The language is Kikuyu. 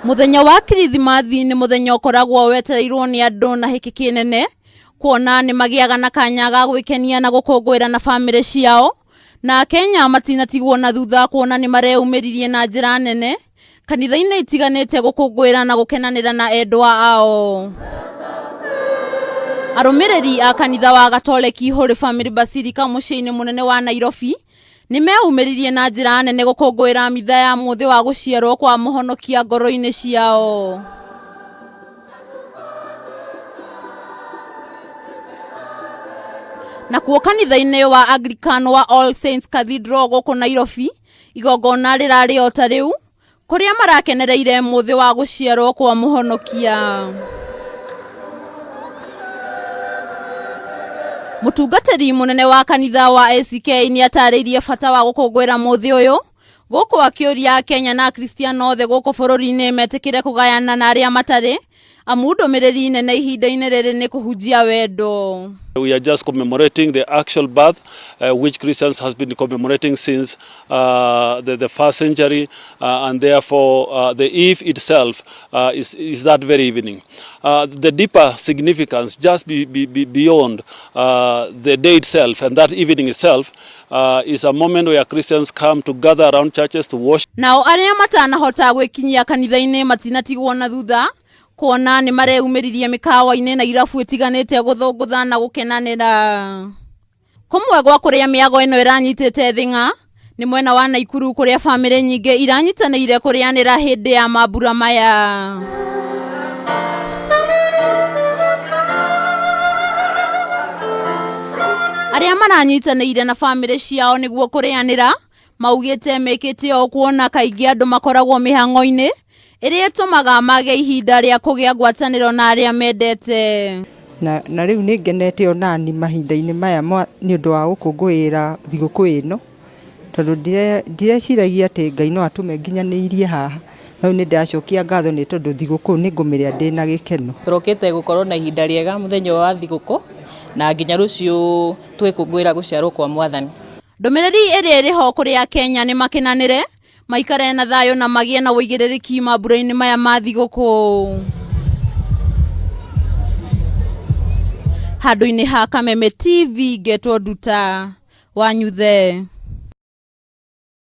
Mũthenya wa Kirithimathi nĩ mũthenya ũkoragwo wetereirwo nĩ andũ na hĩkĩ kĩnene, kuona nĩ magĩaga na kanya ga gwĩkenia na gũkũngũĩra na bamĩrĩ ciao, na Akenya matinatigwo na thutha kuona nĩ mareyumĩririe na njĩra nene kanitha-inĩ itiganĩte gũkũngũĩra na gũkenanĩra na endwa ao. Arũmĩrĩri a kanitha wa Gatoreki Holy Family Basilica mũciĩ-inĩ mũnene wa Nairobi nĩ meumĩririe na njĩra nene gũkũngũĩra mitha ya mũthĩ wa gũciarwo kwa mũhonokia ngoro-inĩ ciao. Nakuo kanitha-inĩ wa Anglican wa All Saints Cathedral gũkũ Nairobi, igongona rĩrarĩ o ta rĩu, kũrĩa marakenereire mũthĩ wa gũciarwo kwa mũhonokia. Mũtungatĩri mũnene wa kanitha wa ACK nĩ atarĩirie bata wa gũkũngũĩra mũthĩ ũyũ gũkũ akĩũria Akenya na Akristiano othe gũkũ bũrũri-inĩ metĩkĩre kũgayana na arĩa matarĩ amu ndũmĩrĩri nene ihinda-inĩ rĩrĩ nĩ kũhunjia wendo. We are just commemorating the actual birth uh, which Christians has been commemorating since uh, the, the first century uh, and therefore uh, the eve itself uh, is, is that very evening. Uh, the deeper significance just be, be, be beyond uh, the day itself and that evening itself uh, is a moment where Christians come to gather around churches to worship. Nao arĩa matanahota gwĩkinyia kanitha-inĩ matinatigwo na thutha kuona nĩ mareyumĩririe mĩkawa-inĩ na irabu itiganĩte gũthũngũtha na gũkenanĩra. Kũmwe gwa kũrĩa mĩago ĩno ĩranyitĩte thing'a nĩ mwena wa Naikuru kũrĩa bamĩrĩ nyingĩ iranyitanĩire kũrĩanĩra hĩndĩ ya mambura maya. Arĩa maranyitanĩire na bamĩrĩ ciao nĩguo kũrĩanĩra maugĩte mekĩte ũũ kuona kaingĩ andũ makoragwo mĩhang'o-inĩ ĩrĩa ĩtũmaga mage ihinda rĩa kũgĩa ngwatanĩro na arĩa mendete. Na, na rĩu nĩ ngenete onani mahinda-inĩ maya nĩ ũndũ wa gũkũngũĩra thigũkũ ĩno, tondũ ndireciragia atĩ Ngai no atũme nginyanĩirie haha, no rĩu nĩ ndĩracokia ngatho nĩ tondũ thigũkũ nĩ ngũmĩrĩa ndĩna gĩkeno. Tũrokĩte gũkorwo na ihinda rĩega mũthenya ũyũ wa thigũkũ na nginya rũciũ tũgĩkũngũĩra gũciarwo kwa Mwathani. Ndũmĩrĩri ĩrĩa ĩrĩ ho kũrĩ Akenya nĩ makenanĩre, maikare na thayũ na magĩe na ũigĩrĩrĩki mambura-inĩ maya ma thigũkũ. Handũ-inĩ ha Kameme TV ngetwo Nduta Wanyuthe.